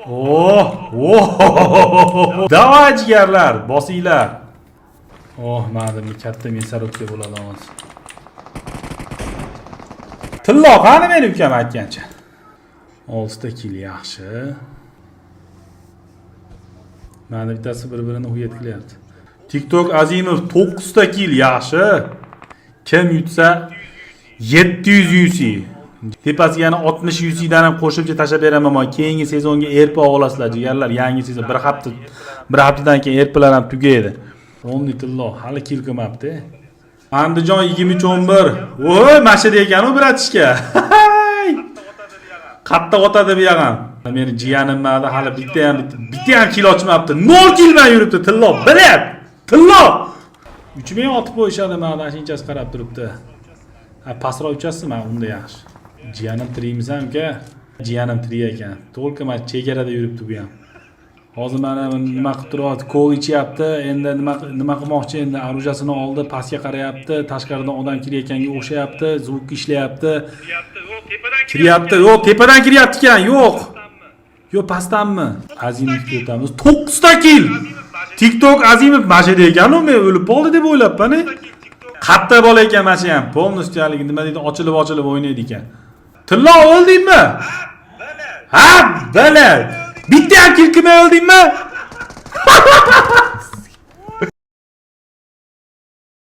Oh, oh! Давай, jigarlar, bosinglar. Oh, madimga katta мясорубка bo'ladi hozir. Tillo qani meni ukam aytgancha? 6 ta kill, yaxshi. Mana bittasi bir-birini huyat qilyapti. TikTok Azimov 9 ta kill, yaxshi. Kim yutsa 700 UC. Tepasiga yana 60 UC dan ham qo'shimcha tashlab beraman. Man keyingi sezonga RP olasizlar, jigarlar. Yangi sezon bir hafta, bir haftadan keyin RPlar ham tugaydi. Ромный Tillo hali kill qilmabdi. Andijon 23 11. Voy, mana shu ekan u, братишка. Qattiq otadi bu yog'am. Meni jiyanim madi hali bitta ham kill ochmabdi. 0 kill bilan yuribdi Tillo. Bilyap. Tillo. 3000 otib qo'yishadi, mana shunchasi qarab turibdi. Ha, pastroq uchasiz, mana unda yaxshi. Jiyanim tirikmisan, uka? Jiyanim tirik ekan. Только mana chegarada yuribdi bu ham. Hozir mana nima qilib turyapti? Kol ichyapti. Endi nima qilmoqchi endi? Оружия sini oldi, pastga qarayapti. Tashqaridan odam kirayotganga o'xshayapti. Звук ishlayapti. Kiryapti. Yo'q, tepadan kiryapti ekan. Yo'q. Yo'q, pastdanmi? Azimovga o'tamiz. 9 ta kill. TikTok Azimov mana shu yerda ekan u, men o'lib qoldi deb o'ylabman. Qatta bola ekan mana shu ham. Полностью haligi nima deydi, ochilib ochilib o'ynaydi ekan. Tillo, o'ldingmi? Ha, bala. Bitta ham kill qilmay o'ldingmi?